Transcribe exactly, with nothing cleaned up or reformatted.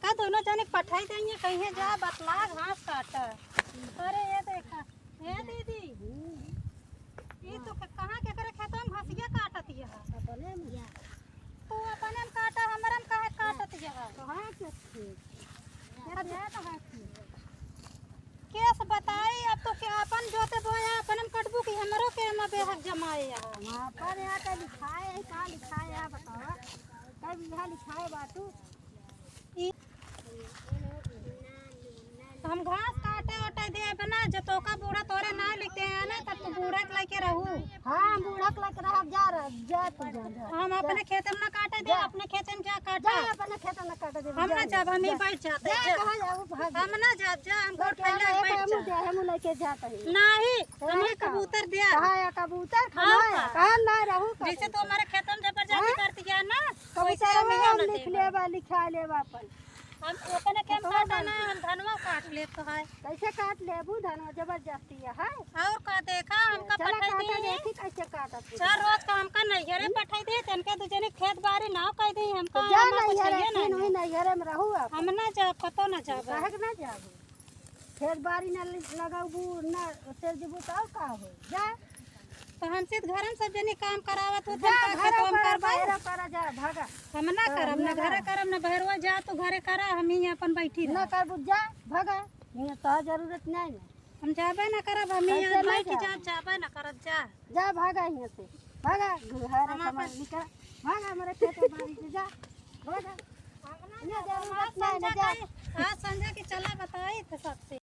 का दोनों जने पठाई देइए, कहिए जा बतला घास काट। अरे ये देखा, ए दीदी, ई तो क-, कहाँ केकरे खेतवा में घासिया काटत यह? अपने में। तू अपने में काटा, हमरा में काहे काटत यह? कहाँ के खेत? केस बताई, अब तो के अपन जोते बोया, अपने में कटबू कि हमरो के में बेहक जमाए यह? हाँ, पर यहाँ का लिखाए है, का लिखाए है, बतावा। कई बीघा लिखाए बा तू? ई हम घास काटे ओटे देब ना, जो तोका बूढ़ा तोरे ना लिखते हैं ना, तब तू बूढ़ा के लेके रहू। हाँ, हम बूढ़ा के लेके रहब, जा रह, जा तू जा, जा। हम अपने खेत में ना काटे दे, जा। अपने खेत में जा काटा। जा, अपने खेत में काटे दे, हम जा, ना जाब, हम ही जा। बैठ जाते, जा, जा। कहाँ जाबू, भाग। हम ना जाब, जा, हम घर पहले बैठ जा। हम जा, हम लेके जाते हैं। नहीं, तो हम नहीं ही कबूतर दिया। कहाँ या कबूतर? हाँ, खाना है, हाँ। कहाँ ना रहू, जैसे कबूतर। तू हमारे खेत में जबरदस्ती हाँ? करती है ना, वैसे कबूतर हम यहाँ हम ना लिख देबा। लेबा, लिखा लेबा अपन। हम ओकने के हम तो काटा ना, हम धनवा काट लेत तो है। कैसे काट लेबू धनवा? जबरदस्ती है, है? और का देखा, हमका चला पठाई काटा दी। देखी कैसे काटत है। चार रोज का हमका नैहरे पठाई दी, तनके दू जने खेत बारी ना कह दी, हमका तो जा हमार कुछ नैहरे, है ना। तीन महीना नैहरे में रहू आप। हम ना जाब, कतो ना जाब। काहे के ना जाबू? खेत बारी ना ल-, लगाबू, ना तेल जबू तो और का हो? जा। तो हमसे तो घर में सब जने काम करावत हो, जा, तनका घर खेतवा में करा, करबा। बाहर करा, जा, भागा। हम ना हाँ, करब, ना ना, घरे ना। करब, ना बहरवा जा, तू घरे करा, हम ही अपन बैठी ना रह। करबू, जा, भागा। हियाँ तो जरूरत नहीं ना। हम जाबे ना करब, हम ही कैसे ना बैठ जाबू? जा, जाबे ना करब, जा। जा, भागा हियाँ से, भागा। घर हम हमार अपन निकल, भागा हमारे खेत बारी से, जा, भागा। हियाँ जरूरत नहीं ना, जा। आज संझा के चला बताई थे सबसे।